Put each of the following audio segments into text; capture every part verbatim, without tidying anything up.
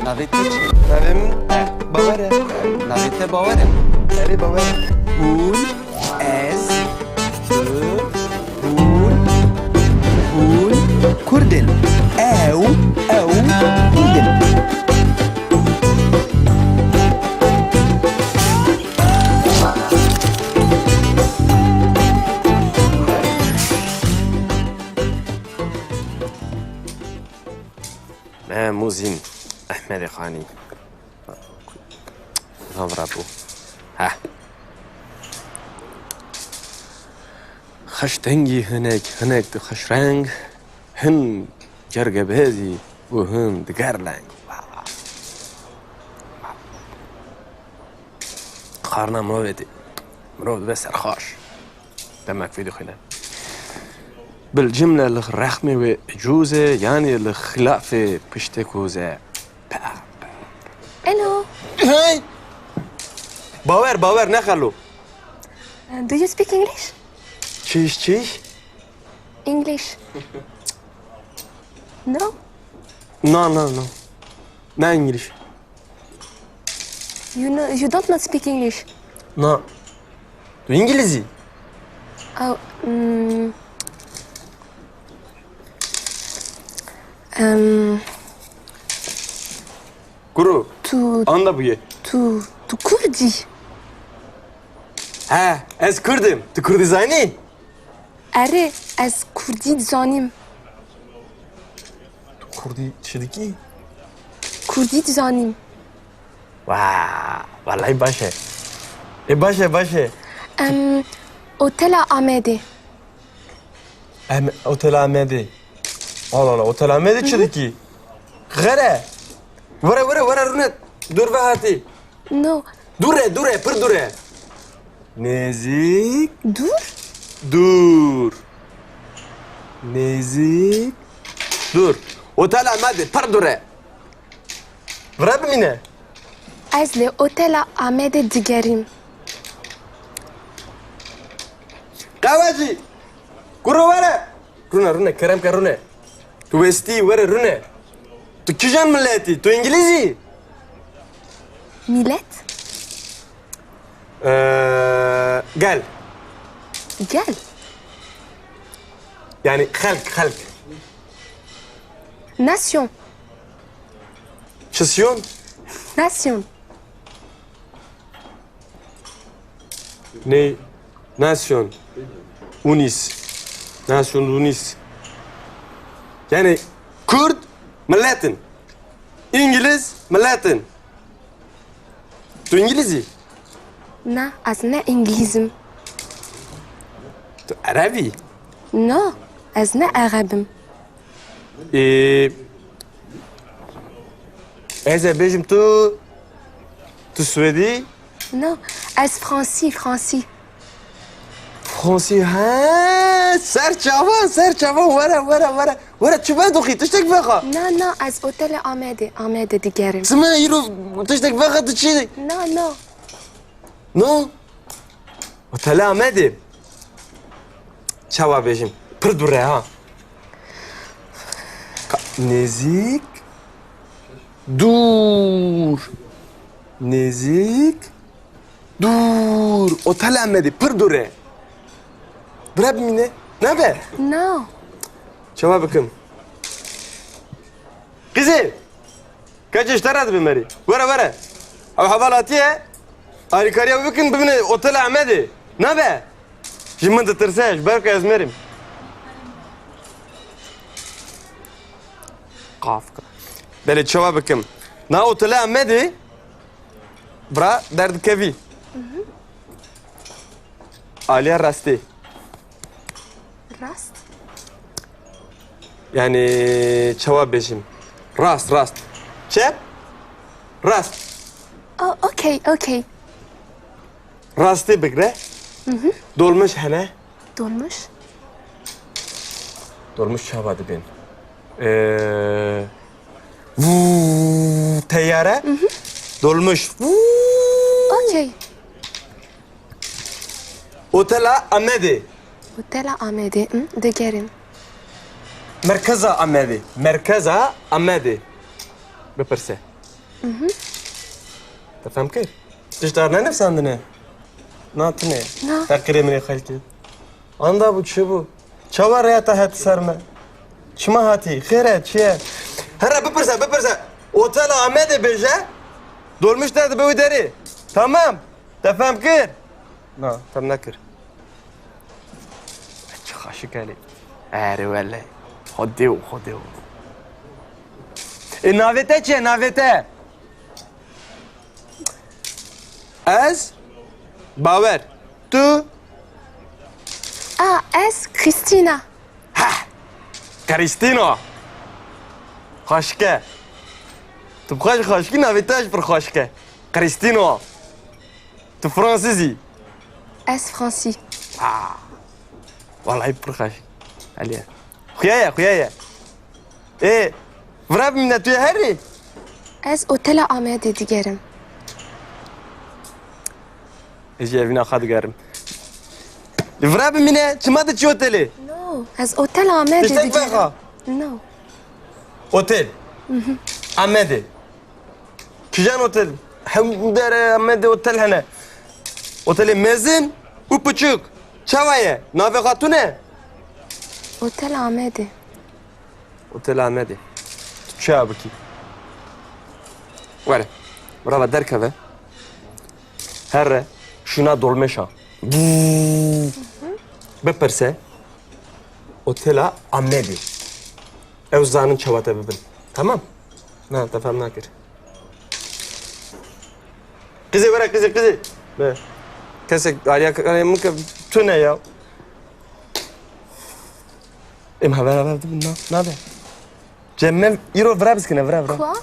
Navê te çi? Navê min Bawer e. Navê te Bawer e? Erê, Bawer e. Hûn, ez, tu, hûn, hûn Kurd in. Ew, ew Kurd in. Me Muzîn Ehmedê Xanî. Van rabû. Heh. Xweş dengî hinek, hinek di xweş reng, hin gergebezî û hin diger leng. Xarina mirovê tê. Mirov dibe serxweş. Demek vê dixwîne. Bil cimle li rexmê wê cûz e, yanî li xilafê piştê kûz e. Pe, pe. Hello. Hey! Bawer, Bawer, ne xelo? Uh, do you speak English? Çiş, çiş? English. No? No, no, no. Ne English. You know, you don't not speak English. No. Tu Îngilîzî? Oh, mm, um, Kuro. Tu, anda bûye. Tu, tu Kurd î? He, ez Kurd im. Tu Kurdî zanî? Erê, ez Kurdî dizanim. Tu Kurdî çi dikî? Kurdî dizanim. Wa, wellahî baş e. Ê, baş e, baş e. Em, Otela Amedê. Em, Otela Amedê. Allah Allah, Otela Amedê çi dikî? Xêr e. Were, were, were rûne. Dûr ve hatî. No. Dûr e, dûr e, pir dûr e. Nêzîk. Dûr? Dûr. Nêzîk. Dûr. Otela Amedê pir dûr e. Vira bimîne. Ez li Otela Amedê digerîm. Qewecî. Kuro were. Rûne, rûne, kerem ke rûne. Tu westî, were rûne. Tu kîjan miletî? Tu Îngilîzî? Milet? Ee, gel. Gel? Yani xelk, xelk. Nasyon. Çisyon? Nasyon. Ney? Nasyon Unis. Nasyon Unis. Yani Kurd miletin. İngiliz miletin. Tu İngilizî? Na, ez ne Îngilîz im. Tu Ereb î? No, ez ne Ereb im. Ê, ez ê bêjim tu, tu Swêdî? No, ez Fransî, Fransî. Fransî, he, ser çavan, ser çavan, were, were, were. Were, çi vedoxî, tiştek vexa. Na, na, ez otelê Amedê, Amedê digerim. Çima îro tiştek vexa tu çi? Na, na. No? Otelê Amedê. Çawa bêjim? Pir dûr e ha. Ka-, nêzîk. Dûr. Nêzîk. Dûr. Otelê Amedê pir dûr e. Bira bimîne. Nabe? Na. Çawa bikim? Qîzê. Keçê ji te re dibe merî. Were, were. Ew heval hatiye. Alîkariya wî bikin, bibine Otelê Amedê. Nabe? Ji min ditirse, ji ber ku ez mêr im. Qaf. Belê, çawa bikim? Na Otelê Amedê, bira, derdikevî. Aliya rastê. Rast? Yani çawa bêjim? Rast, rast. Çep? Rast. Oh, okey, okey. Rastê bigre. Dolmuş hene. Dolmuş? Dolmuş çawa dibên? Ee, vuu, teyare. Dolmuş. Vuu. Okey. Otela Amedê. Otela Amedê, hı, digerim. Merkeza Amedê. Merkeza Amedê. Bipirse. Te fem kir? Tişt dar nenivsandine? Na tune. Na. Feqirê min ê xelkê. Anda bû, çi bû? Çawa rêya te hate ser me? Çima hatî? Xêr e, çi ye? Here bipirse, bipirse. Otela Amedê bêje. Dolmiş te dibe wî derê. Tamam. Te fem kir? Na, fem nekir. Çi xaşik elê. Erê wele. Xwedê û xwedê û. E, navê te çi ye, navê te? Ez Bawer. Tu? A, ez Christina. Heh! Christina! Xweşik e. Tu bi xwe jî xweşik î, navê te jî pir xweşik e. Christina! Tu fransîz î? Ez fransî. Ha! Wellahî pir xweşik. Elê. Xuya ye, xuya ye. Ê, vira bimîne, tu yê herî? Ez otela Amedê digerim. Ez jî evîna xwe digerim. Li vira bimîne, çima diçî otelê? No, ez otela Amedê digerim. Tiştek vexa? No. Otel? Amedê. Kîjan otel? Hemû derê Amedê otel hene. Otelê mezin û piçûk. Çawa ye? Navê xwe tune? Otel Amedê. Otel Amedê. Tu çi ya bikî? Were. Brava, derkeve. Herre. Şûna dolmêşa. Bû. Bipirse. Otela Amedê. Ew zanin çawa te bibin. Tamam? Na, te fem nakir. Qizê were, qizê, qizê. Be. Kesek alîkarê min ke tune ya. Em haber haber dibin, na, nabe. Cem, me îro vira biskine, vira, vira. Kua?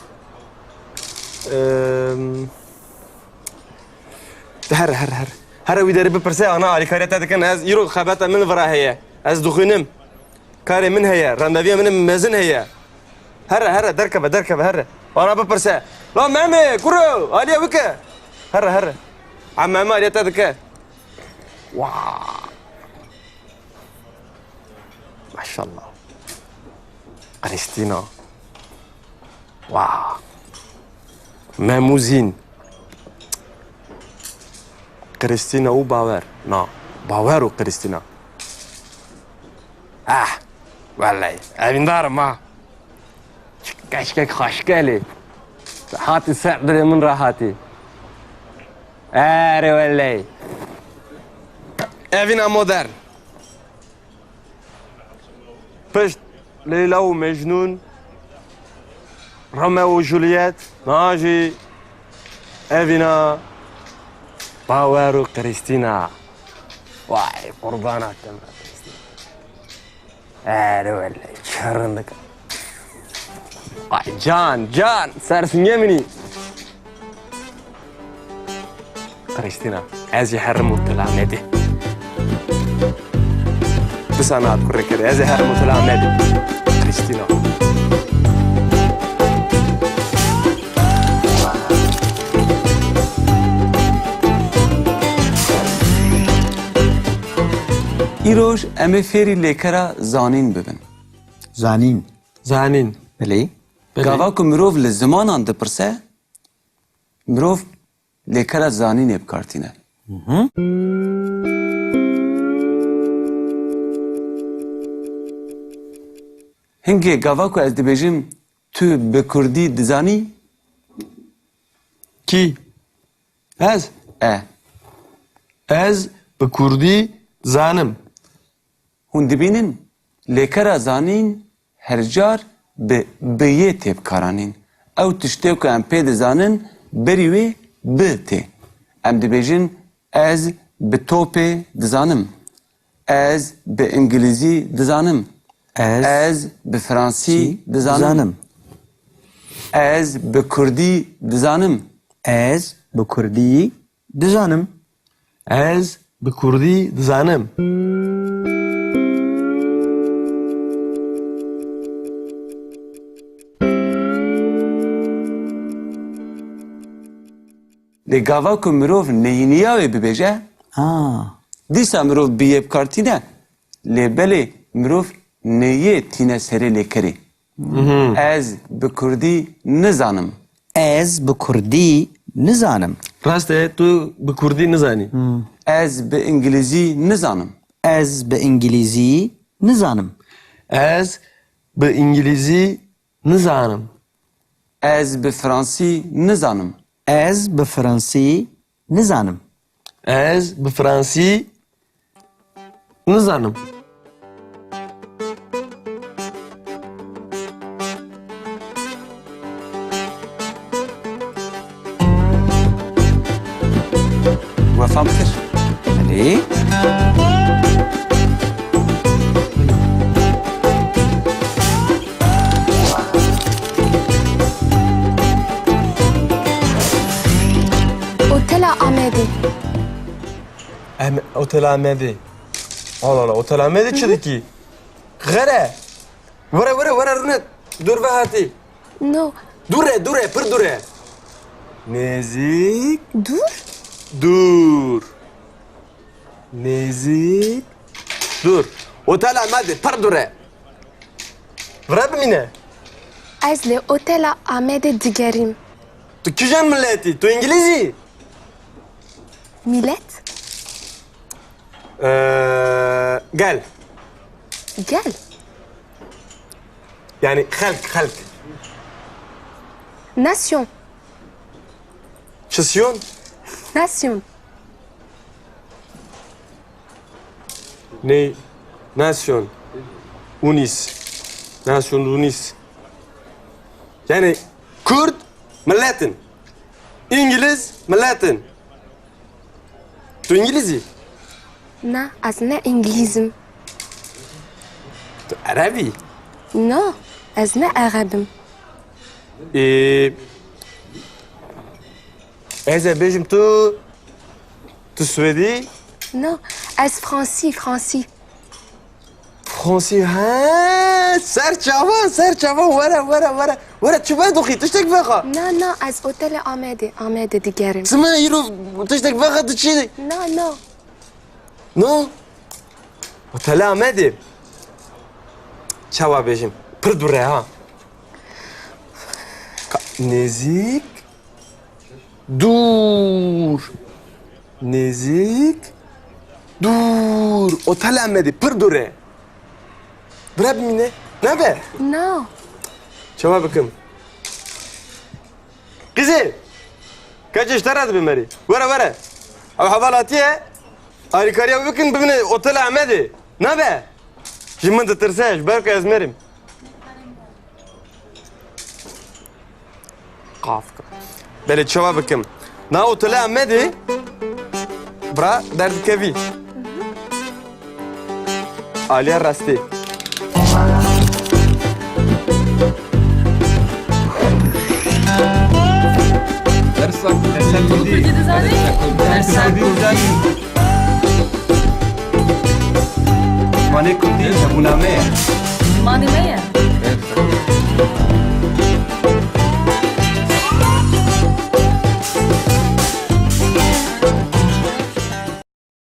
Em, Here, here, here. Here wî derê bipirse, ana alîkariya te dikin. Ez îro xebata min vira heye. Ez dixwînim. Karê min heye, randevuya min mezin heye. Here, here, derkeve, derkeve, here. Ana bipirse. La Memê, kuro, alîya wike. Here, here. A Memê alîya te dike. Wa. Maşallah. Kristîna. Wa. Memûzîn. Kristîna û Bawer. Na. Bawer û Kristîna. Ah. Wellahî. Evîndar im ha. Keşkek xweşik e lê. Hatî ser dilê min re hatî. Erê wellahî. Evîna modern. Pişt Leyla û Mecnûn, Romeo û Juliet, niha jî evîna Bawer û Kristîna. Vay, qurbana te me Kristîna. Erê wele, çi rindik. Ay can, can, ser singê min î. Kristîna, ez jî herim Otela Amedê. Disa nat kurê kere, ez jî herim Otela Amedê. Kristîna. Îroj em ê fêrî lêkera zanîn bibin. Zanîn. Zanîn. Belê. Belê. Gava ku mirov li zimanan dipirse, mirov lêkera zanînê bi kar tîne. Hingê gava ku ez dibêjim, tu bi kurdî dizanî? Kî? Ez? E. Ez bi kurdî dizanim. Hûn dibînin, lêkera zanîn her car bi bi yê tê bikaranîn. Ew tiştê ku em pê dizanin, berî wê bi tê. Em dibêjin, ez bi topê dizanim. Ez bi îngilîzî dizanim. Ez Ez bi fransî dizanim. dizanim. Ez bi kurdî dizanim. Ez bi kurdî dizanim. Ez bi kurdî dizanim. Lê gava ku mirov neyîniya wê bibêje, Ha. dîsa mirov bi yê bi kar tîne. Lê belê mirov neyê tîne serê lêkerê. Mhm. Ez bi kurdî nizanim. Ez bi kurdî nizanim. Rast e, tu bi kurdî nizanî. Hmm. Ez bi îngilîzî nizanim. Ez bi îngilîzî nizanim. Ez bi îngilîzî nizanim. Ez bi fransî nizanim. Ez bi fransî nizanim. Ez bi fransî nizanim. We fam kir. Belê. Otela Amedê. Em, Otela Amedê. Allah Allah, Otela Amedê çi dikî? Xere. Were, were, were, rûne. Dûr ve hatî. No. Dûr e, dûr e, pir dûr e. Nêzîk. Dûr? Dûr. Nêzîk. Dûr. Otela Amedê pir dûr e. Vira bimîne. Ez li Otela Amedê digerîm. Tu kîjan miletî? Tu îngilîzî? Milet? Ee, gel. Gel. Yani xelk, xelk. Nation. Çisyon? Nation. Ne, nation. Unis. Nation Unis. Yani Kurd milletin. İngiliz milletin. Tu İngilizî? Na, ez ne Îngilîz im. Tu Ereb î? No, ez ne Ereb im. Ee, ez ê bêjim tu, tu Swêdî? No, ez Fransî, Fransî. Fransî, he, ser çavan, ser çavan, were, were, were. Were, çi vedoxî, tiştek vexa. Na, na, ez otele Amedê, Amedê digerim. Çima îro tiştek vexa tu çi? Na, na. No? Otele Amedê. Çawa bêjim? Pir dûr e ha. Ka-, nêzîk. Dûr. Nêzîk. Dûr. Otel Amedê pir dûr e. Bira bimîne. Nabe? Na. Çawa bikim? Qîzê. Keçê ji te re dibe merî. Were, were. Ew heval hatiye. Alîkariya bikin bimîne Otel Amedê. Nabe? Ji min ditirse, ji ber ku ez merim. Qaf. Belê, çawa bikim? Na otele Amedê, bira, derdikevî. Aliya rastî. Dersa, dersa Kurdî. Kurdî dizanî? Dersa Kurdî. Zimanê Kurdî hebûna me ye. Zimanê me ye.